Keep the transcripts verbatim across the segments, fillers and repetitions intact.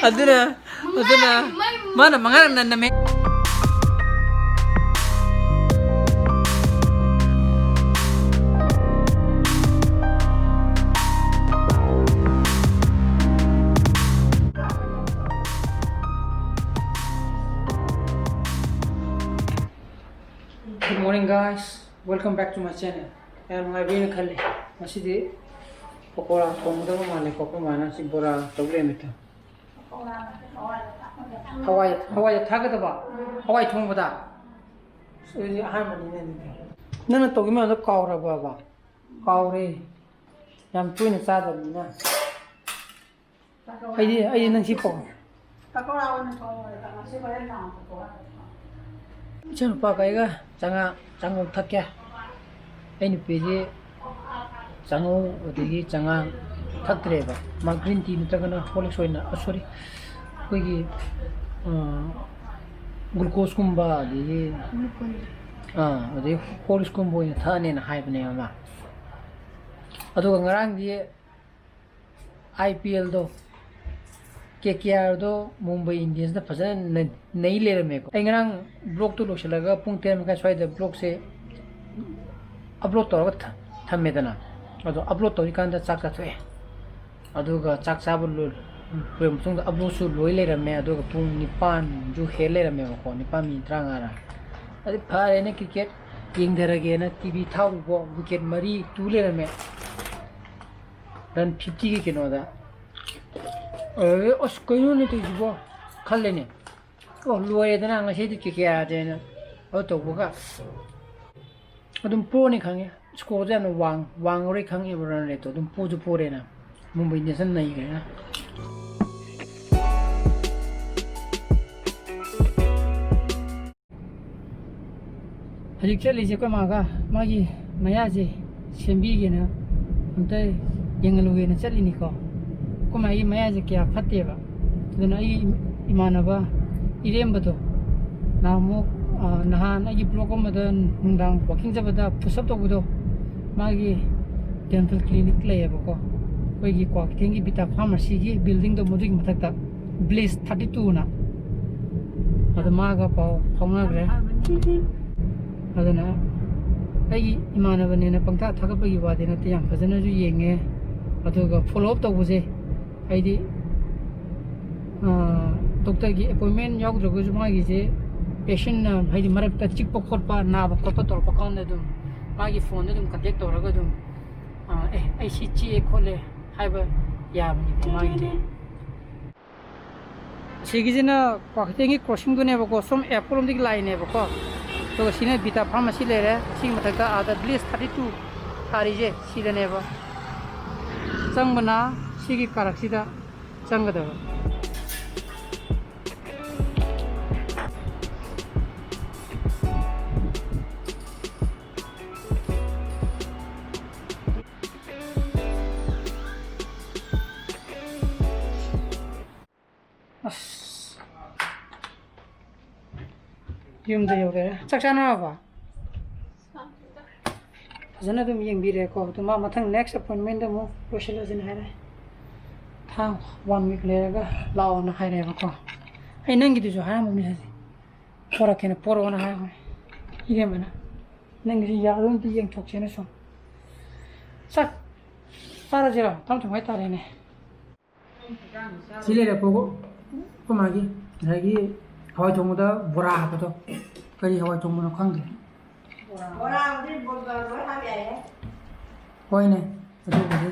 ꯑꯗꯨꯅ ꯑꯗꯨꯅ ꯃꯥꯅ ꯃꯉꯥꯔꯛ ꯅꯟꯅꯃꯦ꯫ Good morning, guys. Welcome back to my channel. ꯌꯥꯝ ꯅꯨꯡꯉꯥꯏꯕꯤꯅ ꯈꯜꯂꯤ꯫ ꯉꯁꯤꯗꯤ ꯄꯀꯣꯔꯥ ꯊꯣꯡꯒꯗꯕ ꯃꯥꯜꯂꯦꯀꯣ꯫ ꯑꯩꯈꯣꯏ ꯃꯥꯅ ꯁꯤ ꯕꯣꯔꯥ ꯇꯧ ꯂꯩꯔꯝꯃꯤꯗꯣ꯫ ꯍꯋꯥꯏ, ꯍꯋꯥꯏꯗ ꯊꯥꯛꯀꯗꯕ? ꯍꯋꯥꯏ ꯊꯣꯡꯕꯗ? ꯑꯁ, ꯑꯗꯨꯗꯤ ꯑꯍꯥꯟꯕꯅꯤꯅꯦ ꯑꯗꯨꯗꯤ꯫ ꯅꯪꯅ ꯇꯧꯈꯤꯕ ꯃꯌꯥꯝꯗꯣ ꯀꯥꯎꯔꯕꯕ? ꯀꯥꯎꯔꯦ꯫ ꯌꯥꯝ ꯇꯣꯏꯅ ꯆꯥꯗꯕꯅꯤꯅ꯫ ꯑꯩꯗꯤ, ꯑꯩꯗꯤ ꯅꯪ ꯁꯤ ꯄꯥꯎ꯫ ꯄꯀꯧꯔꯥ ꯑꯣꯏꯅ ꯊꯣꯡꯉꯨꯔꯦ, ꯉꯁꯤ ꯍꯣꯔꯦꯟ ꯅꯨꯡꯗꯥꯡ ꯄꯀꯧꯔꯥ꯫ ꯏꯆꯥꯅꯨꯄꯥꯒ ꯑꯩꯒ ꯆꯉꯥꯡ, ꯆꯉꯧ ꯊꯛꯀꯦ꯫ ꯑꯩ ꯅꯨꯄꯤꯗꯤ ꯆꯉꯧ ꯑꯗꯒꯤ ꯆꯉꯥꯡ ꯊꯛꯇ꯭ꯔꯦꯕ꯫ ꯃꯥ green tea ꯅꯠꯇ꯭ꯔꯒꯅ Horlicks ꯑꯣꯏꯅ, ꯑ, sorry, ꯑꯩꯈꯣꯏꯒꯤ, ꯑ, glucose ꯀꯨꯝꯕ ꯑꯗꯒꯤ, ꯑ, ꯑꯗꯒꯤ Horlicks ꯀꯨꯝꯕ ꯑꯣꯏꯅ ꯊꯛꯑꯅꯦꯅ ꯍꯥꯏꯕꯅꯦꯕ ꯃꯥ꯫ ꯑꯗꯨꯒ ꯉꯔꯥꯡꯗꯤ IPLꯗꯣ, KKRꯗꯣ Mumbai Indiansꯅ ꯐꯖꯅ ꯅꯩ-, ꯅꯩ ꯂꯩꯔꯝꯃꯦꯀꯣ꯫ ꯑꯩ ꯉꯔꯥꯡ vlogꯇꯣ ꯂꯣꯏꯁꯤꯜꯂꯒ ꯄꯨꯡ ꯇꯔꯦꯠ ꯃꯈꯥꯏ ꯁ꯭ꯋꯥꯏꯗ vlogꯁꯦ upload ꯇꯧꯔꯒ ꯊ-, ꯊꯝꯃꯦꯗꯅ꯫ ꯑꯗꯣ upload ꯇꯧꯔꯤꯀꯥꯟꯗ ꯆꯥꯛ ꯆꯥꯊꯣꯛꯑꯦ꯫ ꯑꯗꯨꯒ ꯆꯥꯛ ꯆꯥꯕ ꯂꯣꯏ-, ꯂꯣꯏꯔꯕ ꯃꯇꯨꯡꯗ uploadꯁꯨ ꯂꯣꯏ ꯂꯩꯔꯝꯃꯦ꯫ ꯑꯗꯨꯒ ꯄꯨꯡ ꯅꯤꯄꯥꯟꯁꯨ ꯍꯦꯜ ꯂꯩꯔꯝꯃꯦꯕꯀꯣ, ꯅꯤꯄꯥꯟ minute ꯇꯔꯥꯃꯉꯥꯔ꯫ ꯑꯗꯨ ꯐꯔꯦꯅ cricket ꯌꯦꯡꯊꯔꯒꯦꯅ TV ꯊꯥꯔꯨꯕ, wicket ꯃꯔꯤ ꯇꯨ ꯂꯩꯔꯝꯃꯦ꯫ Run fiftyꯒꯤ ꯀꯩꯅꯣꯗ꯫ ꯑꯗꯨꯗꯩ, "ꯑꯁ, ꯀꯩꯅꯣꯅꯦ ꯇꯧꯔꯤꯁꯤꯕꯣ?" ꯈꯜꯂꯦꯅꯦ꯫ "ꯑꯣ, ꯂꯣꯏꯔꯦꯗꯅ ꯉꯁꯤꯗꯤ ꯀꯦ ꯀꯦ ꯑꯥꯔꯗꯤꯅ" ꯑꯗꯨ ꯇꯧꯕꯒ ꯑꯗꯨꯝ ꯄꯣꯅꯤ ꯈꯪꯉꯦ꯫ Scoreꯁꯦ ꯌꯥꯝꯅ ꯋꯥꯡ-, ꯋꯥꯡꯉꯔꯣꯏ ꯈꯪꯉꯦꯕ, run rateꯇꯣ꯫ ꯑꯗꯨꯝ ꯄꯣꯁꯨ ꯄꯣꯔꯦꯅ꯫ Mumbai Indiansꯅ ꯅꯩꯈ꯭ꯔꯦꯅ꯫ ꯍꯧꯖꯤꯛ ꯆꯠꯂꯤꯁꯦ ꯑꯩꯈꯣꯏ ꯃꯥꯒ ꯃꯥꯒꯤ ꯃꯌꯥꯁꯦ ꯁꯦꯝꯕꯤꯒꯦꯅ ꯑꯝꯇ ꯌꯦꯡꯍꯜꯂꯨꯒꯦꯅ ꯆꯠꯂꯤꯅꯤꯀꯣ꯫ ꯑꯩꯈꯣꯏ ꯃꯥꯒꯤ ꯃꯌꯥꯁꯦ ꯀꯌꯥ ꯐꯠꯇꯦꯕ꯫ ꯑꯗꯨꯅ ꯑꯩ ꯏꯃꯥꯟꯅꯕ ꯏꯔꯦꯝꯕꯗꯣ ꯅꯍꯥꯟꯃꯨꯛ, ꯑ, ꯅꯍꯥꯟ ꯑꯩꯒꯤ vlog ꯑꯃꯗ ꯅꯨꯡꯗꯥꯡ walking ꯆꯠꯄꯗ push up ꯇꯧꯕꯗꯣ, ꯃꯥꯒꯤ dental clinic ꯂꯩꯌꯦꯕꯀꯣ꯫ ꯑꯩꯈꯣꯏꯒꯤ ꯀ꯭ꯋꯥꯀꯩꯊꯦꯜꯒꯤ Vita Pharmacyꯒꯤ buildingꯗꯣ, ꯃꯗꯨꯒꯤ ꯃꯊꯛꯇ꯫ ꯕ꯭ꯂꯤꯁ ꯊꯥꯔꯇꯤ ꯇꯨꯅ꯫ ꯑꯗꯣ ꯃꯥꯒ ꯄꯥꯎ ꯐꯥꯎꯅꯈ꯭ꯔꯦ꯫ ꯑꯗꯨꯅ ꯑꯩꯒꯤ ꯏꯃꯥꯟꯅꯕꯅꯦꯅ ꯄꯪꯊꯥ ꯊꯥꯒꯠꯄꯒꯤ ꯋꯥꯗꯤ ꯅꯠꯇꯦ, ꯌꯥꯝ ꯐꯖꯅꯁꯨ ꯌꯦꯡꯉꯦ꯫ ꯑꯗꯨꯒ ꯐꯣꯂꯣ ꯑꯞ ꯇꯧꯕꯁꯦ, ꯍꯥꯏꯗꯤ, ꯗꯣꯛꯇꯔꯒꯤ ꯑꯦꯄꯣꯏꯟꯃꯦꯟ ꯌꯥꯎꯗ꯭ꯔꯒꯁꯨ ꯃꯥꯒꯤꯁꯦ ꯄꯦꯁꯦꯟꯅ, ꯍꯥꯏꯗꯤ, ꯃꯔꯛꯇ ꯆꯤꯛꯄ ꯈꯣꯠꯄ, ꯅꯥꯕ ꯈꯣꯠꯄ ꯇꯧꯔꯛꯄ ꯀꯥꯟꯗ ꯑꯗꯨꯝ ꯃꯥꯒꯤ ꯐꯣꯟꯗ ꯑꯗꯨꯝ ꯀꯟꯇꯦꯛ ꯇꯧꯔꯒ ꯑꯗꯨꯝ, "ꯑꯦ, ꯑꯩ ꯁꯤ ꯆꯤꯛꯑꯦ ꯈꯣꯠꯂꯦ" ꯍꯥꯏꯕ ꯌꯥꯕꯅꯦꯕ ꯃꯥꯒꯤꯗꯤ꯫ ꯑꯁꯤꯒꯤꯁꯤꯅ ꯀ꯭ꯋꯥꯀꯩꯊꯦꯜꯒꯤ ꯀ꯭ꯔꯣꯁꯤꯡꯗꯨꯅꯦꯕꯀꯣ, ꯁꯣꯝ ꯑꯦꯌꯥꯔꯄꯣꯔꯠ ꯂꯣꯝꯗꯒꯤ ꯂꯥꯛꯏꯅꯦꯕꯀꯣ꯫ ꯑꯗꯨꯒ ꯁꯤꯅ ꯕꯤꯇꯥ ꯐꯥꯔꯃꯥꯁꯤ ꯂꯩꯔꯦ꯫ ꯁꯤꯒꯤ ꯃꯊꯛꯇ ꯑꯥꯗ ꯕ꯭ꯂꯤꯁ ꯊꯥꯔꯇꯤ ꯇꯨ ꯊꯥꯔꯤꯁꯦ ꯁꯤꯗꯅꯦꯕ꯫ ꯆꯪꯕꯅ ꯁꯤꯒꯤ ꯀꯥꯔꯛꯁꯤꯗ ꯆꯪꯒꯗꯕ꯫ ꯑꯁ, ꯌꯨꯝꯗ ꯌꯧꯔꯦ꯫ ꯆꯥꯛ ꯆꯥꯅꯔꯕꯣ? ꯐꯖꯅ ꯑꯗꯨꯝ ꯌꯦꯡꯕꯤꯔꯦꯀꯣ꯫ ꯑꯗꯨ ꯃꯥ ꯃꯊꯪ ꯅꯦꯛꯁ ꯑꯦꯄꯣꯏꯟꯃꯦꯟꯗ ꯑꯃꯨꯛ ꯂꯣꯏꯁꯤꯜꯂꯁꯤꯅ ꯍꯥꯏꯔꯦ꯫ ꯊꯥꯡ ꯋꯥꯟ ꯋꯤꯛ ꯂꯩꯔꯒ ꯂꯥꯛꯑꯣꯅ ꯍꯥꯏꯔꯦꯕꯀꯣ꯫ ꯑꯩ ꯅꯪꯒꯤꯗꯨꯁꯨ ꯍꯥꯏꯔꯝꯃꯕꯅꯤ ꯍꯧꯖꯤꯛ꯫ ꯄꯣꯔꯛꯀꯦꯅ ꯄꯣꯔꯛꯑꯣꯅ ꯍꯥꯏꯔꯝꯃꯕꯅꯤ꯫ ꯏꯔꯦꯝꯕꯅ ꯅꯪꯒꯤꯁꯨ ꯌꯥꯗꯣ ꯑꯝꯇ ꯌꯦꯡꯊꯣꯛꯁꯦꯅ ꯁꯨꯝ꯫ ꯆꯥꯛ ꯆꯥꯔꯁꯤꯔꯣ? ꯇꯞ ꯊꯣꯡ ꯍꯥꯏꯇꯥꯔꯦꯅꯦ꯫ ꯁꯤ ꯂꯩꯔꯦꯀꯣ, ꯑꯩꯈꯣꯏ ꯃꯥꯒꯤ ꯉꯁꯥꯏꯒꯤ ꯍꯋꯥꯏ ꯊꯣꯡꯕꯗ ꯕꯣꯔꯥ ꯍꯥꯞꯄꯗꯣ꯫ ꯀꯔꯤ ꯍꯋꯥꯏ ꯊꯣꯡꯕꯅꯣ ꯈꯪꯗꯦ꯫ ꯕꯣꯔꯥꯕꯨꯗꯤ ꯕꯣꯔꯥ ꯂꯣꯏ ꯍꯥꯞ ꯌꯥꯏꯌꯦ꯫ ꯍꯣꯏꯅꯦ, ꯑꯗꯨꯕꯨꯗꯤ꯫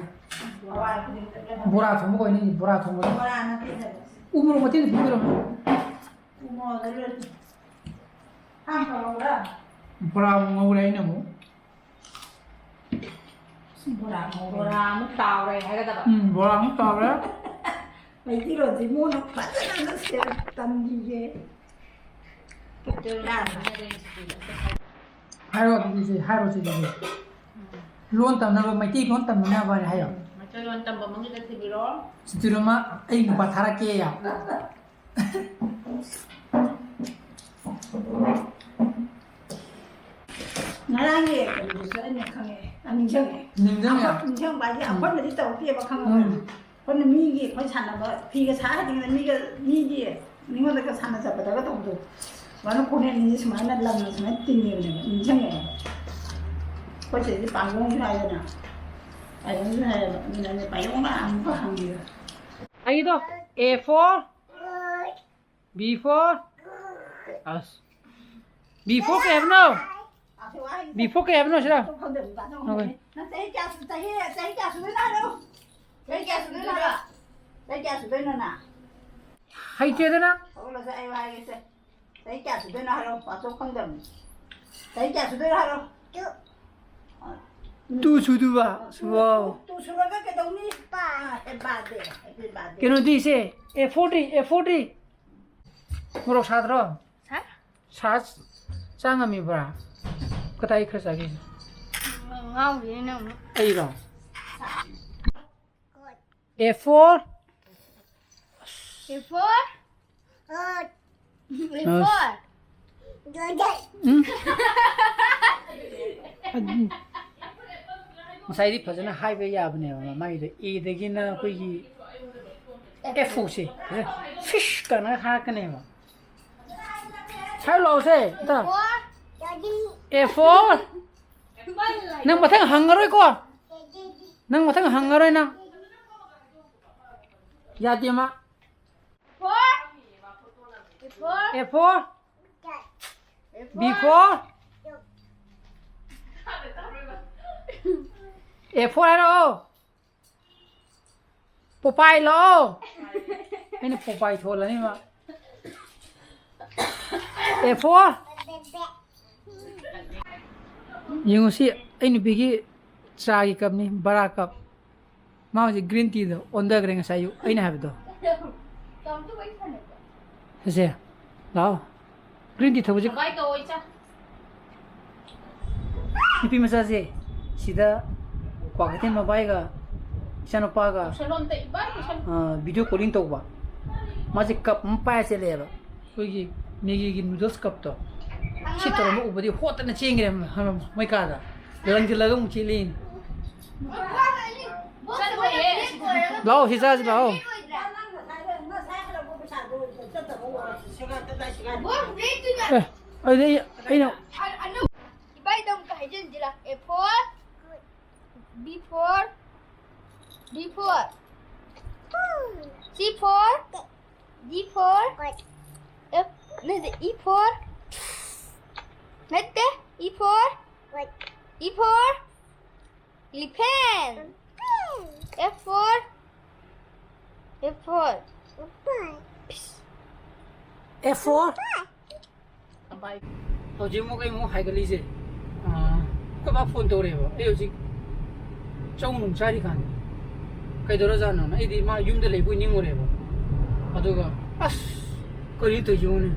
ꯍꯋꯥꯏ ꯈꯨꯗꯤꯡꯃꯛꯇ ꯂꯣꯏ ꯍꯥꯞ ꯕꯣꯔꯥ ꯊꯣꯡꯕ ꯀꯧꯏꯅꯦ, ꯕꯣꯔꯥ ꯊꯣꯡꯕꯗꯣ꯫ ꯕꯣꯔꯥ ꯅꯠꯇꯦ ꯍꯥꯏꯕ꯫ ꯎ ꯃꯣꯔꯣꯛ ꯃꯇꯦꯛ ꯑꯝꯇ ꯄꯤꯕꯤꯔꯝꯃꯣ꯫ ꯎ ꯃꯣꯔꯣꯛꯇ ꯂꯣꯏ ꯊꯥꯡ ꯇꯧꯔꯛꯎꯔꯥ? ꯕꯣꯔꯥ ꯑꯃꯨꯛ ꯉꯧꯔꯦ ꯑꯩꯅ ꯑꯃꯨꯛ꯫ ꯕꯣꯔꯥ ꯉꯧꯔꯦ꯫ ꯕꯣꯔꯥ ꯑꯃꯨꯛ ꯇꯥꯎꯔꯦ ꯍꯥꯏꯒꯗꯕ꯫ ꯎꯝ, ꯕꯣꯔꯥ ꯑꯃꯨꯛ ꯇꯥꯎꯔꯦ꯫ ꯃꯩꯇꯩꯂꯣꯟꯁꯦ ꯃꯣꯟꯅ ꯐꯖꯅ ꯁꯦꯝ ꯇꯝꯕꯤꯒꯦ꯫ ꯍꯥꯏꯔꯣ ꯑꯗꯨꯗꯤ ꯏꯆꯦ, ꯍꯥꯏꯔꯣ ꯁꯤꯗꯤ꯫ ꯂꯣꯟ ꯇꯝꯅꯕ, ꯃꯩꯇꯩꯂꯣꯟ ꯇꯝꯅꯅꯕ ꯍꯥꯏꯅ ꯍꯥꯏꯌꯣ꯫ ꯃꯩꯇꯩꯂꯣꯟ ꯇꯝꯕ ꯃꯃꯤꯡꯗ ꯊꯤꯕꯤꯔꯣ꯫ ꯁꯤꯇꯨꯔꯨꯃ, ꯑꯩ ꯅꯨꯄꯥ ꯊꯥꯔꯛꯀꯦ ꯌꯥ꯫ ꯉꯔꯥꯡꯒꯤ ꯀꯩꯅꯣꯗꯨꯁꯨ ꯑꯩꯅ ꯈꯪꯉꯛꯑꯦ꯫ ꯑ, ꯅꯤꯡꯁꯤꯡꯉꯦ꯫ ꯅꯤꯡꯁꯤꯡꯉꯦ? ꯑꯩꯈꯣꯏ ꯅꯤꯡꯁꯤꯡꯕ ꯍꯥꯏꯗꯤ ꯎꯝ꯫ ꯑꯩꯈꯣꯏꯅꯗꯤ ꯇꯧꯔꯛꯇꯦꯕ, ꯈꯪꯉꯕ꯭ꯔꯥ? ꯎꯝ꯫ ꯑꯩꯈꯣꯏꯅ ꯃꯤꯒꯤ, ꯑꯩꯈꯣꯏ ꯁꯥꯟꯅꯕ, ꯐꯤꯒ ꯁꯥ ꯍꯩꯇ꯭ꯔꯤꯉꯩꯗ ꯃꯤꯒ, ꯃꯤꯒꯤ ꯃꯤꯉꯣꯟꯗꯒ ꯁꯥꯟꯅ ꯆꯠꯄꯗꯒ ꯇꯧꯕꯗꯣ, ꯁꯨꯃꯥꯏꯅ ꯈꯣꯡꯅꯦꯠ ꯑꯅꯤꯁꯦ ꯁꯨꯃꯥꯏꯅ ꯂꯪꯅ ꯁꯨꯃꯥꯏꯅ ꯇꯤꯡꯉꯦꯕꯅꯦꯕ, ꯅꯤꯡꯁꯤꯡꯉꯛꯑꯦ꯫ ꯑꯩꯈꯣꯏ ꯁꯤꯗꯗꯤ ꯄꯥꯌꯣꯡꯁꯨ ꯍꯥꯏꯗꯅ, ꯄꯥꯌꯣꯡꯁꯨ ꯍꯥꯏꯌꯦꯕ, ꯑꯗꯨꯅ ꯑꯩꯅ ꯄꯥꯌꯣꯡꯅ ꯑꯃꯨꯛꯀ ꯍꯪꯕꯤꯕ꯫ ꯑꯩꯗꯣ A for, B for, ꯑꯁ, B for ꯀꯩ ꯍꯥꯏꯕꯅꯣ? B for ꯀꯩ ꯍꯥꯏꯕꯅꯣ ꯁꯤꯗ? ꯅꯪ ꯆꯍꯤ ꯀꯌꯥ ꯁꯨ-, ꯆꯍꯤ, ꯆꯍꯤ ꯀꯌꯥ ꯁꯨꯗꯣꯏꯅꯣ ꯍꯥꯏꯔꯣ꯫ ꯆꯍꯤ ꯀꯌꯥ ꯁꯨꯗꯣꯏꯅꯣ ꯍꯥꯏꯔꯣ? ꯆꯍꯤ ꯀꯌꯥ ꯁꯨꯗꯣꯏꯅꯣ ꯅꯪ? ꯍꯩꯇꯦꯗꯅ꯫ ꯍꯧꯒꯠꯂꯁꯦ, ꯑꯩ ꯋꯥ ꯍꯥꯏꯒꯦꯁꯦ꯫ ꯆꯍꯤ ꯀꯌꯥ ꯁꯨꯗꯣꯏꯅꯣ ꯍꯥꯏꯔꯣ, ꯄꯥꯊꯣꯛ ꯈꯪꯗꯕꯅꯤ꯫ ꯆꯍꯤ ꯀꯌꯥ ꯁꯨꯗꯣꯏꯅꯣ ꯍꯥꯏꯔꯣ꯫ Two ꯁꯨꯗꯨꯕ? ꯁꯨꯋꯥꯎ꯫ Two ꯁꯨꯔꯒ ꯀꯩꯗꯧꯅꯤ? ꯄꯥ-, happy birthday, happy birthday꯫ ꯀꯩꯅꯣꯗꯤ ꯁꯦ, A four D, A four ꯗꯤ꯫ ꯃꯣꯔꯣꯛ ꯁꯥꯗ꯭ꯔꯣ? ꯁꯥꯏ꯫ ꯁꯥ ꯆꯥ ꯉꯝꯃꯤꯕ꯭ꯔꯥ? ꯀꯗꯥꯏ ꯈꯔ ꯆꯥꯒꯦ? ꯉꯥꯎꯔꯤꯅꯦ ꯅꯪ꯫ ꯑꯩꯔꯣ? A four. A four? A four. ꯎꯝ? ꯑꯗꯨ ꯉꯁꯥꯏꯗꯤ ꯐꯖꯅ ꯍꯥꯏꯕ ꯌꯥꯕꯅꯦꯕ, ꯃꯥꯒꯤꯗꯣ A ꯗꯒꯤꯅ ꯑꯩꯈꯣꯏꯒꯤ F ꯁꯦ ꯐꯖꯅ fish ꯀꯥꯏꯅ ꯍꯥꯏꯔꯛꯀꯅꯦꯕ꯫ ꯍꯥꯏꯔꯨ ꯂꯥꯛꯑꯣꯁꯦ ꯑꯝꯇ꯫ A four. ꯅꯪ ꯃꯊꯪ ꯍꯪꯉꯔꯣꯏꯀꯣ? ꯅꯪ ꯃꯊꯪ ꯍꯪꯉꯔꯣꯏ ꯅꯪ꯫ ꯌꯥꯗꯦ ꯃꯥ꯫ Four. A four. A four. B four. A four ꯍꯥꯏꯔꯛꯑꯣ꯫ ꯄꯣꯄꯥꯏ ꯂꯥꯛꯑꯣ꯫ ꯑꯩꯅ ꯄꯣꯄꯥꯏ ꯊꯣꯜꯂꯅꯤ ꯃꯥ꯫ A four. ꯌꯦꯡꯉꯨ ꯁꯤ, ꯑꯩ ꯅꯨꯄꯤꯒꯤ ꯆꯥꯒꯤ ꯀꯞꯅꯤ, ꯕꯔꯥ ꯀꯞ꯫ ꯃꯥ ꯍꯧꯖꯤꯛ green teaꯗꯣ ꯑꯣꯟꯊꯈ꯭ꯔꯦ ꯉꯁꯥꯏ ꯑꯌꯨꯛ ꯑꯩꯅ ꯍꯥꯏꯕꯗꯣ꯫ ꯁꯦ, ꯂꯥꯛꯑꯣ꯫ Green tea ꯊꯛꯄꯁꯦ꯫ ꯕꯥꯏ ꯀꯧꯑꯣ, ꯏꯆꯥ꯫ ꯅꯨꯄꯤ ꯃꯆꯥꯁꯦ ꯁꯤꯗ ꯀ꯭ꯋꯥꯀꯩꯊꯦꯜ ꯃꯕꯥꯏꯒ ꯏꯆꯥꯅꯨꯄꯥꯒ, ꯀꯧꯁꯜꯂꯣ ꯑꯝꯇ, ꯏꯕꯥꯏ ꯀꯧꯁꯜꯂꯣ꯫ ꯑ, video calling ꯇꯧꯕ꯫ ꯃꯥꯁꯦ cup ꯑꯃ ꯄꯥꯏꯔ ꯆꯠꯂꯦꯕ꯫ ꯑꯩꯈꯣꯏꯒꯤ Maggiꯒꯤ noodles cupꯇꯣ꯫ ꯁꯤ ꯇꯧꯔꯝꯕ ꯎꯕꯗꯤ ꯍꯣꯠꯇꯅ ꯆꯦꯟꯈ꯭ꯔꯦ ꯃꯣꯏ ꯀꯥꯗ꯫ ꯂꯪꯁꯤꯜꯂꯒ ꯑꯃꯨꯛ ꯆꯦꯜꯂꯤ꯫ ꯆꯠꯂꯣꯏꯌꯦ꯫ ꯂꯥꯛꯑꯣ, ꯁꯤ ꯆꯥꯁꯤ ꯂꯥꯛꯑꯣ꯫ ꯑꯦ, ꯑꯗꯨꯗꯤ ꯑꯩ, ꯑꯩꯅ ꯏꯕꯥꯏꯗ ꯑꯃꯨꯛꯀ ꯍꯥꯏꯖꯤꯟꯁꯤꯔ꯫ A for, B for, B for, C for, D for, F, ꯅꯠꯇꯦ, E for, ꯅꯠꯇꯦ, E for, E for, elephant, F for, F for, F for. ꯍꯧꯖꯤꯛ ꯑꯃꯨꯛ ꯑꯩ ꯑꯃꯨꯛ ꯍꯥꯏꯒꯠꯂꯤꯁꯦ, ꯑꯩꯈꯣꯏ ꯕꯥ ꯐꯣꯟ ꯇꯧꯔꯛꯑꯦꯕ꯫ ꯑꯩ ꯍꯧꯖꯤꯛ ꯆꯧ ꯅꯨꯡ ꯆꯥꯔꯤ ꯀꯥꯟꯗ ꯀꯩꯗꯧꯔꯖꯥꯠꯅꯣꯅ ꯑꯩꯗꯤ ꯃꯥ ꯌꯨꯝꯗ ꯂꯩꯕꯣꯏ ꯅꯤꯡꯉꯨꯔꯦꯕ꯫ ꯑꯗꯨꯒ ꯑꯁ, ꯀꯔꯤꯅꯣ ꯇꯧꯔꯤꯁꯤꯕꯣꯅꯦ?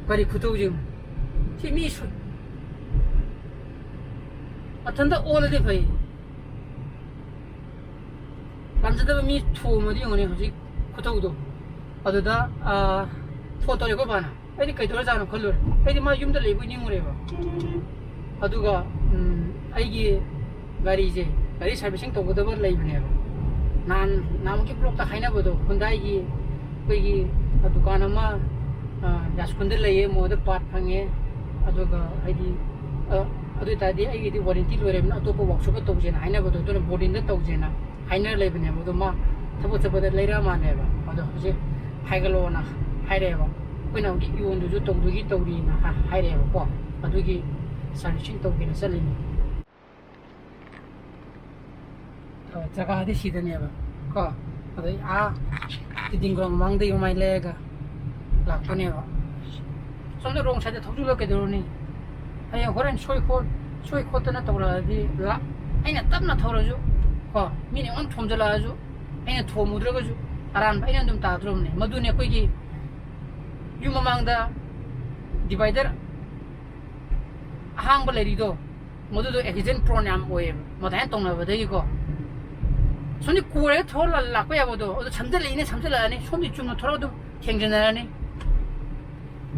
ꯀꯔꯤ ꯈꯨꯇꯧꯁꯤꯕꯣ? ꯁꯤ ꯃꯤ ꯁꯨ-, ꯃꯊꯟꯇ ꯑꯣꯜꯂꯗꯤ ꯐꯩ꯫ ꯄꯥꯝꯖꯗꯕ ꯃꯤ ꯊꯣꯝꯃꯗꯤ ꯌꯦꯡꯉꯨꯅꯦ ꯍꯧꯖꯤꯛ ꯈꯨꯇꯧꯗꯣ꯫ ꯑꯗꯨꯗ, ꯑ, ꯐꯣꯟ ꯇꯧꯔꯦ ꯑꯩꯈꯣꯏ ꯕꯥꯅ꯫ ꯑꯩꯗꯤ ꯀꯩꯗꯧꯔꯖꯥꯠꯅꯣ ꯈꯜꯂꯨꯔꯦ꯫ ꯑꯩꯗꯤ ꯃꯥ ꯌꯨꯝꯗ ꯂꯩꯕꯣꯏ ꯅꯤꯡꯉꯨꯔꯦꯕ꯫ ꯑꯗꯨꯒ, ꯎꯝ, ꯑꯩꯒꯤ ꯒꯥꯔꯤꯁꯦ, ꯒꯥꯔꯤ servicing ꯇꯧꯒꯗꯕ ꯂꯩꯕꯅꯦꯕ꯫ ꯅꯍꯥꯟ, ꯅꯍꯥꯟꯃꯨꯛꯀꯤ vlogꯇ ꯍꯥꯏꯅꯕꯗꯣ, Hyundaiꯒꯤ ꯑꯩꯈꯣꯏꯒꯤ ꯗꯨꯀꯥꯟ ꯑꯃ, ꯑ, ꯌꯥꯁꯀꯨꯟꯗ ꯂꯩꯌꯦ, ꯃꯣꯏꯗ part ꯐꯪꯉꯦ꯫ ꯑꯗꯨꯒ ꯍꯥꯏꯗꯤ, ꯑ, ꯑꯗꯨ ꯑꯣꯏꯇꯥꯔꯗꯤ ꯑꯩꯒꯤꯗꯤ warranty ꯂꯣꯏꯔꯕꯅꯤꯅ ꯑꯇꯣꯞꯄ workshopꯇ ꯇꯧꯁꯦꯅ ꯍꯥꯏꯅꯕꯗꯣ, ꯑꯗꯨꯅ boardingꯗ ꯇꯧꯁꯦꯅ ꯍꯥꯏꯅꯔ ꯂꯩꯕꯅꯦꯕ꯫ ꯑꯗꯣ ꯃꯥ ꯊꯕꯛ ꯆꯠꯄꯗ ꯂꯩꯔꯛꯑ ꯃꯥꯜꯂꯦꯕ꯫ ꯑꯗꯣ ꯍꯧꯖꯤꯛ ꯍꯥꯏꯒꯠꯂꯛꯑꯣꯅ ꯍꯥꯏꯔꯛꯑꯦꯕ꯫ ꯑꯩꯈꯣꯏꯅ ꯍꯧꯖꯤꯛ ꯌꯣꯟꯗꯨꯁꯨ ꯇꯧꯗꯨꯒꯤ ꯇꯧꯔꯤꯅ ꯍꯥ-, ꯍꯥꯏꯔꯛꯑꯦꯕꯀꯣ꯫ ꯑꯗꯨꯒꯤ servicing ꯇꯧꯒꯦꯅ ꯆꯠꯂꯤꯅꯤ꯫ ꯑ, ꯖꯒꯥꯗꯤ ꯁꯤꯗꯅꯦꯕ ꯀꯣ꯫ ꯑꯗꯩ ꯑꯥ ꯇꯤꯗꯤꯡ ground ꯃꯃꯥꯡꯗꯒꯤ ꯃꯃꯥꯏ ꯂꯩꯔꯒ ꯂꯥꯛꯄꯅꯦꯕ꯫ ꯁꯣꯝꯗ wrong sideꯇ ꯊꯧꯖꯤꯜꯂ ꯀꯩꯗꯧꯔꯨꯅꯤ? ꯍꯌꯦꯡ ꯍꯣꯔꯦꯟ ꯁꯣꯏ ꯈꯣꯠ-, ꯁꯣꯏ ꯈꯣꯠꯇꯅ ꯇꯧꯔꯛꯑꯗꯤ ꯂꯥ-, ꯑꯩꯅ ꯇꯞꯅ ꯊꯧꯔꯁꯨ ꯀꯣ, ꯃꯤꯅ ꯑꯩꯉꯣꯟꯗ ꯊꯣꯝꯖꯤꯜꯂꯛꯑꯁꯨ ꯑꯩꯅ ꯊꯣꯝꯃꯨꯗ꯭ꯔꯒꯁꯨ ꯑꯔꯥꯟꯕ ꯑꯩꯅ ꯑꯗꯨꯝ ꯇꯥꯗ꯭ꯔꯣꯕꯅꯦ꯫ ꯃꯗꯨꯅꯦ ꯑꯩꯈꯣꯏꯒꯤ ꯌꯨꯝ ꯃꯃꯥꯡꯗ divider ꯑꯍꯥꯡꯕ ꯂꯩꯔꯤꯗꯣ, ꯃꯗꯨꯗꯣ accident prone ꯌꯥꯝ ꯑꯣꯏꯌꯦꯕ, ꯃꯗꯥꯏꯅ ꯇꯧꯅꯕꯗꯒꯤꯀꯣ꯫ ꯁꯣꯝꯗꯤ ꯀꯣꯏꯔꯒ ꯊꯧꯔ ꯂꯥꯛꯄ ꯌꯥꯕꯗꯣ, ꯑꯗꯣ ꯁꯝꯖꯜꯂꯛꯏꯅꯦ, ꯁꯝꯖꯜꯂꯛꯑꯅꯤ, ꯁꯣꯝꯗꯤ ꯆꯨꯝꯅ ꯊꯧꯔꯒ ꯑꯗꯨꯝ ꯊꯦꯡꯖꯤꯟꯅꯔꯅꯤ꯫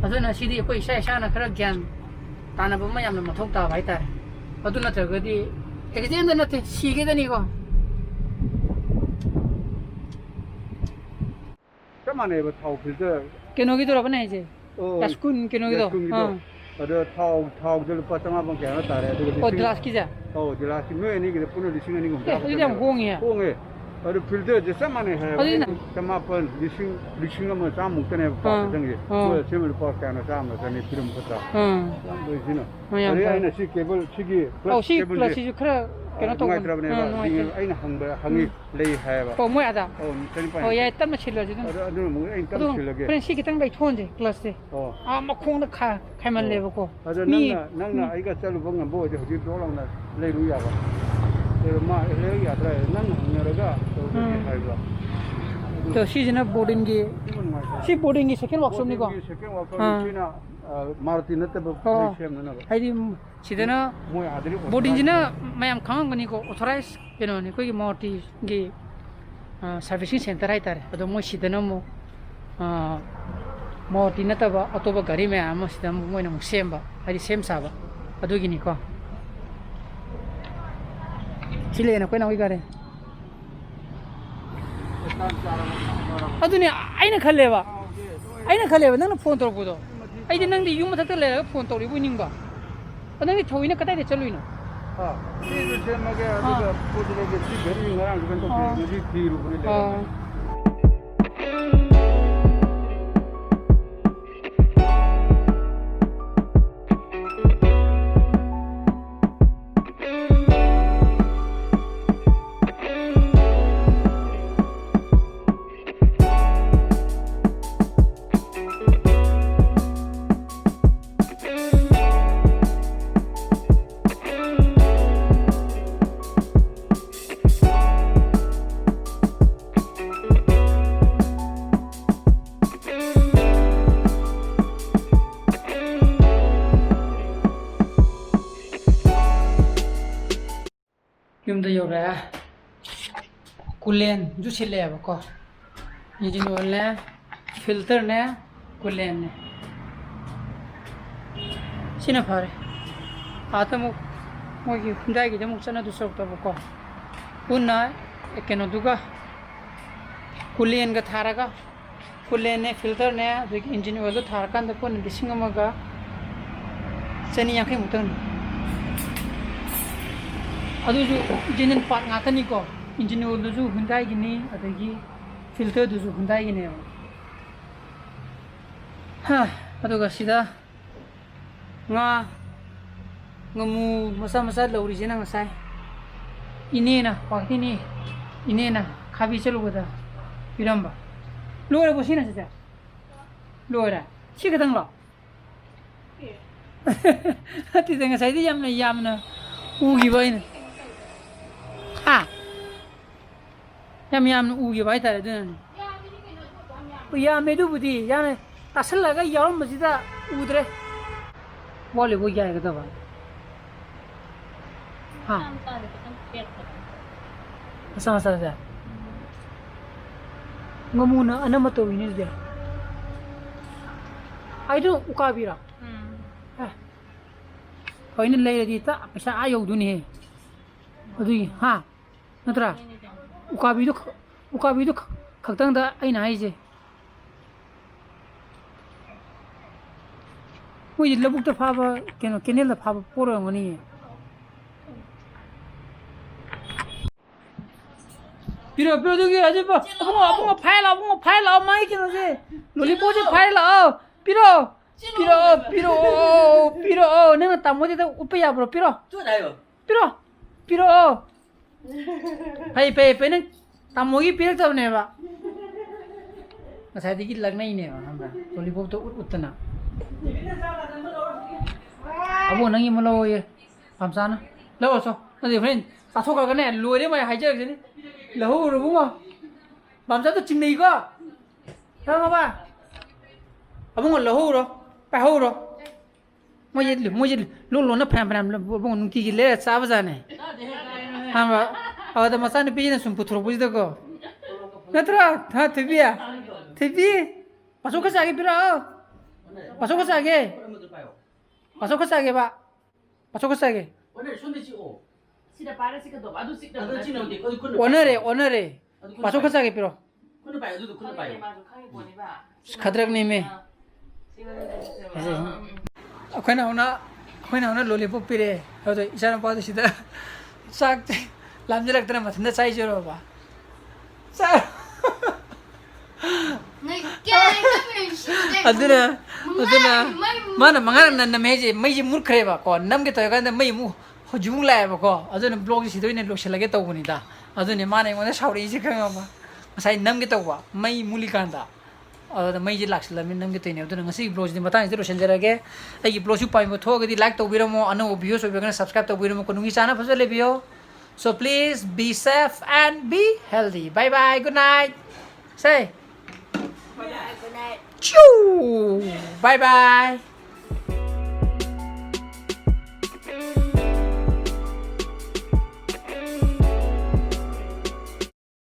ꯑꯗꯨꯅ ꯁꯤꯗꯤ ꯑꯩꯈꯣꯏ ꯏꯁꯥ ꯏꯁꯥꯅ ꯈꯔ ꯒ꯭ꯌꯥꯟ ꯇꯥꯅꯕ ꯑꯃ ꯌꯥꯝꯅ ꯃꯊꯧ ꯇꯥꯕ ꯍꯥꯏꯇꯥꯔꯦ꯫ ꯑꯗꯨ ꯅꯠꯇ꯭ꯔꯒꯗꯤ accidentꯗ ꯅꯠꯇꯦ, ꯁꯤꯒꯗꯅꯤꯀꯣ꯫ ꯃꯥꯟꯅꯩꯕ ꯊꯥꯎ filter꯫ ꯀꯩꯅꯣꯒꯤꯗꯨꯔꯕ ꯅꯪ ꯍꯥꯏꯁꯦ? ꯑꯣ, ꯌꯥꯁꯀꯨꯟ ꯀꯩꯅꯣꯒꯤꯗꯣ? ꯌꯥꯁꯀꯨꯟꯒꯤꯗꯣ꯫ ꯑꯥ꯫ ꯑꯗꯣ ꯊꯥꯎ, ꯊꯥꯎꯗ ꯂꯨꯄꯥ ꯆꯥꯝꯃꯉꯥ ꯄꯨꯡ ꯀꯌꯥꯅꯣ ꯇꯥꯔꯦ, ꯑꯗꯨꯒ ꯑꯣ, ꯂꯤꯁꯤꯡ ꯒ꯭ꯂꯥꯁꯀꯤꯁꯦ? ꯑꯧ, ꯒ꯭ꯂꯥꯁꯀꯤ ꯅꯣꯏ ꯑꯅꯤꯒꯤꯗ ꯄꯨꯟꯅ ꯂꯤꯁꯤꯡ ꯑꯅꯤ ꯑꯍꯨꯝ ꯑꯦ, ꯆꯥꯕ ꯑꯗꯨꯗꯤ ꯌꯥꯝ ꯆꯠꯅꯦꯕ꯫ ꯍꯣꯡꯉꯤꯍꯦ꯫ ꯍꯣꯡꯉꯦ꯫ ꯑꯗꯨ filterꯁꯦ ꯆꯞ ꯃꯥꯟꯅꯩ ꯍꯥꯏꯌꯦꯕ꯫ ꯑꯗꯨꯗꯤ ꯅꯪ ꯆꯃꯥꯄꯟ, ꯂꯤꯁꯤꯡ, ꯂꯤꯁꯤꯡ ꯑꯃ ꯆꯥꯝꯃꯨꯛꯇꯅꯦꯕ ꯑꯥ, ꯄꯥꯛꯇ ꯆꯪꯉꯤꯁꯦ꯫ ꯑꯥ꯫ ꯃꯣꯏ ꯑꯁꯦꯝꯕ ꯂꯨꯄꯥ ꯀꯌꯥꯅꯣ, ꯆꯥꯝꯃ ꯆꯅꯤ ꯄꯤꯔꯝꯕ ꯈꯛꯇ꯫ ꯑꯥ꯫ ꯌꯥꯝ ꯂꯣꯏꯁꯤꯅ꯫ ꯑꯥ, ꯌꯥꯝ ꯑꯗꯩ ꯐꯔꯦ꯫ ꯑꯩꯅ ꯁꯤ cable, ꯁꯤꯒꯤ ꯑꯧ, plus ꯁꯤ cableꯁꯦ, plusꯁꯤꯁꯨ ꯈꯔ ꯀꯩꯅꯣ ꯑꯥ, ꯇꯧꯕꯅꯦ꯫ ꯅꯨꯡꯉꯥꯏꯇ꯭ꯔꯕꯅꯦꯕ꯫ ꯑꯥ, ꯅꯨꯡꯉꯥꯏꯇꯦ꯫ ꯑꯩꯅ ꯍꯪꯕ, ꯍꯪꯉꯤ, ꯎꯝ꯫ ꯂꯩ ꯍꯥꯏꯌꯦꯕ꯫ ꯑꯣ, ꯃꯣꯏ ꯑꯥꯗ? ꯑꯧ, ꯆꯅꯤꯄꯥꯟ ꯑꯣ, ꯌꯥꯡꯈꯩ꯫ ꯌꯥꯏ, ꯇꯞꯅ ꯁꯤꯜꯂꯁꯤ ꯑꯗꯨꯝ꯫ ꯑꯗꯨ, ꯑꯗꯨꯅ ꯑꯃꯨꯛ ꯑꯩꯅ ꯇꯞꯅ ꯑꯗꯣ ꯁꯤꯜꯂꯒꯦ꯫ ꯍꯣꯔꯦꯟ ꯁꯤ ꯈꯤꯇꯪ ꯂꯩꯊꯣꯛꯍꯟꯁꯦ, clutchꯁꯦ꯫ ꯑꯣ꯫ ꯑꯥ, ꯃꯈꯣꯡꯗ ꯈꯥ-, ꯈꯥꯏꯃꯜꯂꯦꯕꯀꯣ꯫ ꯑꯣ꯫ ꯑꯗꯣ ꯃꯤ ꯅꯪꯅ, ꯅꯪꯅ ꯎꯝ꯫ ꯑꯩꯒ ꯆꯠꯂꯨꯕ ꯉꯝꯕ ꯑꯣꯏꯔꯗꯤ ꯍꯧꯖꯤꯛ ꯗꯣꯛ ꯂꯥꯎꯅ ꯂꯩꯔꯨ ꯌꯥꯕ꯫ ꯑꯗꯣ ꯃꯥ ꯂꯩꯔꯛ ꯌꯥꯗ꯭ꯔꯥ ꯍꯥꯏꯔꯦ, ꯅꯪꯅ ꯍꯪꯅꯔꯒ ꯇꯧꯗ꯭ꯔꯗꯤ ꯎꯝ꯫ ꯍꯥꯏꯕ꯫ ꯑꯗꯨ ꯑꯗꯣ ꯁꯤꯁꯤꯅ boardingꯒꯤ, ꯁꯤꯃ ꯅꯨꯡꯉꯥꯏꯇ꯭ꯔꯣ? ꯁꯤ boardingꯒꯤ second workshopꯅꯤꯀꯣ? Boardingꯒꯤ second workshopꯅꯤ꯫ ꯑꯥ꯫ ꯁꯤꯅ, ꯑ, ꯃꯥꯔꯨꯇꯤ ꯅꯠꯇꯕ ꯑꯣ꯫ ꯃꯤ ꯁꯦꯝꯅꯅꯕ꯫ ꯍꯥꯏꯗꯤ ꯁꯤꯗꯅ ꯃꯣꯏ ꯑꯥꯗꯗꯤ boardingꯁꯤꯅ authorized ꯃꯌꯥꯝ ꯈꯪꯉꯝꯒꯅꯤꯀꯣ, authorized ꯀꯩꯅꯣꯅꯤ, ꯑꯩꯈꯣꯏꯒꯤ ꯃꯥꯔꯨꯇꯤꯒꯤ, ꯑ, servicing center ꯍꯥꯏꯇꯥꯔꯦ꯫ ꯑꯗꯣ ꯃꯣꯏ ꯁꯤꯗꯅ ꯑꯃꯨꯛ, ꯑ, ꯃꯥꯔꯨꯇꯤ ꯅꯠꯇꯕ ꯑꯇꯣꯞꯄ ꯒꯥꯔꯤ ꯃꯌꯥꯝ ꯑꯃ ꯁꯤꯗ ꯑꯃꯨꯛ ꯃꯣꯏꯅ ꯑꯃꯨꯛ ꯁꯦꯝꯕ, ꯍꯥꯏꯗꯤ ꯁꯦꯝ ꯁꯥꯕ, ꯑꯗꯨꯒꯤꯅꯤꯀꯣ꯫ ꯁꯤ ꯂꯩꯅ ꯑꯩꯈꯣꯏ ꯅꯥꯎꯒꯤ ꯒꯥꯔꯤ꯫ ꯑꯗꯨꯅꯦ ꯑꯩꯅ ꯈꯜꯂꯦꯕ, ꯑꯩꯅ ꯈꯜꯂꯦꯕ ꯅꯪꯅ phone ꯇꯧꯔꯛꯄꯗꯣ, ꯑꯩꯗꯤ ꯅꯪꯗꯤ ꯌꯨꯝ ꯃꯊꯛꯇ ꯂꯩꯔꯒ phone ꯇꯧꯔꯤꯕꯣꯏ ꯅꯤꯡꯕ꯫ ꯑꯣ, ꯅꯪꯗꯤ ꯊꯑꯣꯏꯅ ꯀꯗꯥꯏꯗ ꯆꯠꯂꯨꯏꯅꯣ? ꯑꯥ, ꯁꯤꯁꯨ ꯁꯦꯝꯃꯒꯦ, ꯑꯗꯨꯒ ꯑꯥ꯫ ꯄꯣꯠꯁꯨ ꯂꯩꯒꯦ꯫ ꯁꯤ ꯒꯥꯔꯤ ꯉꯔꯥꯡꯁꯨ ꯀꯩꯅꯣ ꯇꯧꯊꯣꯛꯑꯦ, ꯑꯥ꯫ ꯉꯁꯤ ꯊꯤꯔꯨꯕꯅꯤ ꯑꯥ꯫ ꯂꯩꯔꯝꯃꯦ꯫ ꯌꯨꯝꯗ ꯌꯧꯔꯛꯑꯦ꯫ Coolant ꯁꯤꯜꯂꯛꯑꯦꯕꯀꯣ꯫ Engine oilꯅꯦ, filterꯅꯦ, coolantꯅꯦ꯫ ꯁꯤꯅ ꯐꯔꯦ꯫ ꯑꯥꯗ ꯑꯃꯨꯛ ꯃꯣꯏꯒꯤ Hyundaiꯒꯤꯗ ꯑꯃꯨꯛ ꯆꯠꯅꯗꯣꯏ ꯁꯔꯨꯛꯇꯕꯀꯣ꯫ ꯄꯨꯟꯅ ꯀꯩꯅꯣꯗꯨꯒ, coolantꯒ ꯊꯥꯔꯒ ꯀꯨꯂꯦꯟꯅꯦ, ꯐꯤꯜꯇꯔꯅꯦ, ꯑꯗꯒꯤ ꯏꯟꯖꯤꯟ ꯑꯣꯏꯜꯗꯣ ꯊꯥꯔꯀꯥꯟꯗ ꯄꯨꯟꯅ ꯂꯤꯁꯤꯡ ꯑꯃꯒ ꯆꯅꯤ ꯌꯥꯡꯈꯩꯃꯨꯛꯇꯪꯅꯤ꯫ ꯑꯗꯨꯁꯨ ꯖꯦꯅꯨꯏꯟ ꯄꯥꯔꯠ ꯉꯥꯛꯇꯅꯤꯀꯣ꯫ ꯏꯟꯖꯤꯟ ꯑꯣꯏꯜꯗꯨꯁꯨ ꯍꯨꯟꯗꯥꯏꯒꯤꯅꯤ, ꯑꯗꯒꯤ ꯐꯤꯜꯇꯔꯗꯨꯁꯨ ꯍꯨꯟꯗꯥꯏꯒꯤꯅꯦꯕ꯫ ꯍꯥ, ꯑꯗꯨꯒ ꯁꯤꯗ ꯉꯥ, ꯉꯥꯃꯨ ꯃꯆꯥ ꯃꯆꯥ ꯂꯧꯔꯤꯁꯤꯅ ꯉꯁꯥꯏ ꯏꯅꯦꯅ, ꯄꯥꯛꯇꯤꯅꯤ ꯏꯅꯦꯅ ꯈꯥꯕꯤ ꯆꯠꯂꯨꯕꯗ ꯄꯤꯔꯝꯕ꯫ ꯂꯣꯏꯔꯕꯣ ꯁꯤꯅ, ꯆꯦꯆꯦ? ꯂꯣꯏꯔꯦ? ꯁꯤ ꯈꯛꯇꯪꯂꯣ? ꯅꯠꯇꯦꯗ, ꯉꯁꯥꯏꯗꯤ ꯌꯥꯝꯅ, ꯌꯥꯝꯅ ꯎꯈꯤꯕ ꯑꯩꯅ꯫ ꯍꯥ? ꯌꯥꯝ ꯌꯥꯝꯅ ꯎꯈꯤꯕ ꯍꯥꯏꯇꯥꯔꯦ, ꯑꯗꯨꯅꯅꯦ꯫ ꯌꯥꯝꯃꯦ, ꯑꯗꯨꯕꯨꯗꯤ ꯌꯥꯝꯃꯦ꯫ ꯇꯥꯁꯜꯂꯒ ꯌꯥꯎꯔꯝꯕꯁꯤꯗ ꯎꯗ꯭ꯔꯦ꯫ ꯋꯥꯠꯂꯤꯕꯣ ꯌꯥꯏꯒꯗꯕ? ꯍꯥ? ꯃꯆꯥ ꯃꯆꯥꯁꯦ? ꯉꯥꯃꯨꯅ ꯑꯅꯝꯕ ꯇꯧꯋꯤꯅꯦ ꯑꯗꯨꯗꯤ꯫ ꯑꯩꯗꯣ ꯎꯀꯥꯕꯤꯔꯣ? ꯎꯝ꯫ ꯑꯦ꯫ ꯐꯩꯅ ꯂꯩꯔꯗꯤ ꯇ-, ꯄꯩꯁꯥ ꯑꯥ ꯌꯧꯗꯣꯏꯅꯦꯍꯦ꯫ ꯑꯗꯨꯒꯤ, ꯍꯥ? ꯅꯠꯇ꯭ꯔꯥ? ꯎꯀꯥꯕꯤꯗꯨ ꯈ-, ꯎꯀꯥꯕꯤꯗꯨ ꯈ-, ꯈꯛꯇꯪꯗ ꯑꯩꯅ ꯍꯥꯏꯁꯦ꯫ ꯃꯣꯏꯗꯤ ꯂꯧꯕꯨꯛꯇ ꯐꯥꯕ, ꯀꯩꯅꯣ, ꯀꯦꯅꯦꯜꯗ ꯐꯥꯕ ꯄꯣꯠ ꯑꯣꯏꯔꯝꯒꯅꯤꯌꯦ꯫ ꯄꯤꯔꯣ, ꯄꯤꯔꯣ, ꯑꯗꯨꯒꯤ ꯍꯧꯖꯤꯛ ꯄꯣ-, ꯑꯕꯨꯡꯉꯣ, ꯑꯕꯨꯡꯉꯣ, ꯐꯥꯏ ꯂꯥꯛꯑꯣ, ꯑꯕꯨꯡꯉꯣ, ꯐꯥꯏ ꯂꯥꯛꯑꯣ, ꯃꯥꯒꯤ ꯀꯩꯅꯣꯁꯦ, ꯂꯣꯂꯤꯄꯣꯞꯁꯦ ꯐꯥꯏ ꯂꯥꯛꯑꯣ, ꯄꯤꯔꯣ, ꯄꯤꯔꯛꯑꯣ, ꯄꯤꯔꯛꯑꯣ, ꯄꯤꯔꯛꯑꯣ, ꯅꯪꯅ ꯇꯥꯃꯣꯁꯤꯗ ꯎꯠꯄ ꯌꯥꯕ꯭ꯔꯣ? ꯄꯤꯔꯣ, ꯄꯤꯔꯣ, ꯄꯤꯔꯛꯑꯣ꯫ ꯐꯩ, ꯐꯩ, ꯐꯩ, ꯅꯪ ꯇꯥꯃꯣꯒꯤ ꯄꯤꯔꯛꯇꯕꯅꯦꯕ꯫ ꯉꯁꯥꯏꯗꯒꯤ ꯂꯛꯅꯩꯅꯦꯕ, ꯈꯪꯕ꯭ꯔꯥ? ꯂꯣꯂꯤꯄꯣꯞꯇꯣ ꯎꯠ ꯎꯠꯇꯅ꯫ ꯑꯕꯣ, ꯅꯪꯒꯤ ꯑꯃ ꯂꯧꯑꯣꯌꯦ, ꯄꯥꯝꯆꯥꯅ꯫ ꯂꯧꯔꯁꯣ꯫ ꯅꯠꯇꯦ, ꯍꯣꯔꯦꯟ ꯆꯥꯊꯣꯛꯈ꯭ꯔꯒꯅꯦ, ꯂꯣꯏꯔꯦ ꯃꯥꯏ ꯍꯥꯏꯖꯔꯛꯁꯅꯤ꯫ ꯂꯧꯍꯧꯔꯣ, ꯏꯕꯨꯡꯉꯣ꯫ ꯄꯥꯝꯆꯥꯗꯣ ꯆꯤꯡꯅꯩꯀꯣ꯫ ꯈꯪꯉꯕ? ꯑꯕꯨꯡꯉꯣ, ꯂꯧꯍꯧꯔꯣ, ꯄꯥꯏꯍꯧꯔꯣ꯫ ꯃꯣꯏꯁꯦ, ꯃꯣꯏꯁꯦ ꯂꯣꯟ ꯂꯣꯟꯅ ꯐꯅꯌꯥꯝ ꯐꯅꯌꯥꯝ ꯏꯕꯨꯡꯉꯣ ꯅꯨꯡꯇꯤꯒꯤ ꯂꯩꯔ ꯆꯥꯕꯖꯥꯠꯅꯦ꯫ ꯈꯪꯕ꯭ꯔꯥ? ꯑꯗꯨꯗ ꯃꯆꯥꯅꯨꯄꯤꯁꯤꯅ ꯁꯨꯝ ꯄꯨꯊꯣꯔꯛꯄꯁꯤꯗꯀꯣ꯫ ꯅꯠꯇ꯭ꯔꯣ? ꯍꯥ, ꯊꯣꯏꯕꯤ? ꯊꯣꯏꯕꯤ? ꯄꯥꯁꯣ ꯈꯔ ꯆꯥꯒꯦ ꯄꯤꯔꯛꯑꯣ꯫ ꯄꯥꯁꯣ ꯈꯔ ꯆꯥꯒꯦ꯫ ꯄꯥꯁꯣ ꯈꯔ ꯆꯥꯒꯦꯕ꯫ ꯄꯥꯁꯣ ꯈꯔ ꯆꯥꯒꯦ꯫ ꯑꯣꯟꯅꯔꯦ, ꯁꯣꯝꯗ ꯆꯤꯛꯑꯣ꯫ ꯁꯤꯗ ꯄꯥꯏꯔ ꯆꯤꯛꯀꯗꯧꯕ, ꯑꯗꯨ ꯆꯤꯛꯅꯕ ꯑꯗꯨ ꯅꯠꯇꯦ꯫ ꯆꯤꯛꯅꯕꯗꯤ ꯑꯩꯈꯣꯏ ꯈꯨꯠꯅ ꯑꯣꯟꯅꯔꯦ, ꯄꯥꯏꯌꯣ꯫ ꯑꯣꯟꯅꯔꯦ꯫ ꯑꯗꯨ ꯈꯨꯠꯅ ꯄꯥꯁꯣ ꯈꯔ ꯄꯥꯏꯌꯣ꯫ ꯆꯥꯒꯦ ꯄꯤꯔꯛꯑꯣ꯫ ꯈꯨꯠꯅ ꯈꯗ꯭ꯔꯛꯅꯦꯃꯦ꯫ ꯑꯩꯈꯣꯏꯅ ꯍꯧꯅ ꯑꯩꯈꯣꯏꯅ ꯍꯧꯅ ꯂꯣꯂꯤꯄꯣꯞ ꯄꯤꯔꯛꯑꯦ꯫ ꯑꯗꯣ ꯏꯆꯥꯅꯨꯄꯥꯗꯣ ꯁꯤꯗ ꯆꯥꯛ ꯂꯥꯝꯖꯜꯂꯛꯇꯅ ꯃꯊꯟꯇ ꯆꯥꯏꯖꯔꯣꯕ꯫ ꯆꯥ- ꯑꯗꯨꯅ ꯑꯗꯨꯅ ꯃꯥꯅ ꯃꯉꯥꯔꯛ ꯅꯝꯃꯦ ꯍꯥꯏꯁꯦ ꯃꯩꯁꯦ ꯃꯨꯠꯈ꯭ꯔꯦꯕꯀꯣ꯫ ꯅꯝꯒꯦ ꯇꯧꯔꯀꯥꯟꯗ ꯃꯩ ꯑꯃꯨꯛ ꯍꯧꯖꯤꯛ ꯑꯃꯨꯛ ꯂꯥꯛꯑꯦꯕꯀꯣ꯫ ꯑꯗꯨꯅ ꯕ꯭ꯂꯣꯛꯁꯦ ꯁꯤꯗ ꯑꯣꯏꯅ ꯂꯣꯏꯁꯤꯜꯂꯒꯦ ꯇꯧꯕꯅꯤꯗ꯫ ꯑꯗꯨꯅꯦ ꯃꯥꯅ ꯑꯩꯉꯣꯟꯗ ꯁꯥꯎꯔꯛꯏꯁꯦ, ꯈꯪꯉꯕ? ꯉꯁꯥꯏ ꯅꯝꯒꯦ ꯇꯧꯕ ꯃꯩ ꯃꯨꯠꯂꯤꯀꯥꯟꯗ꯫ ꯑꯗꯨꯗ ꯃꯩꯁꯦ ꯂꯥꯛꯁꯤꯜꯂꯝꯃꯤ, ꯅꯝꯒꯦ ꯇꯧꯔꯤꯅꯦ꯫ ꯑꯗꯨꯅ ꯉꯁꯤꯒꯤ ꯕ꯭ꯂꯣꯛꯁꯤꯗꯤ ꯃꯇꯥꯡꯁꯤꯗ ꯂꯣꯏꯁꯤꯟꯖꯔꯒꯦ꯫ ꯑꯩꯒꯤ ꯕ꯭ꯂꯣꯛꯁꯤ ꯄꯥꯝꯕ ꯊꯣꯛꯑꯒꯗꯤ ꯂꯥꯏꯛ ꯇꯧꯕꯤꯔꯝꯃꯣ, ꯑꯅꯧꯕ ꯚ꯭ꯌꯨꯁ ꯑꯣꯏꯕꯤꯔꯒꯅ ꯁꯕꯁꯀ꯭ꯔꯥꯏꯕ ꯇꯧꯕꯤꯔꯝꯃꯣ꯫ ꯀꯣꯅꯨꯡꯒꯤ ꯆꯥꯅ ꯐꯖ ꯂꯩꯕꯤꯌꯣ꯫ So please be safe and be healthy. Bye bye. Good night. Say. Good night. Choo. Bye bye.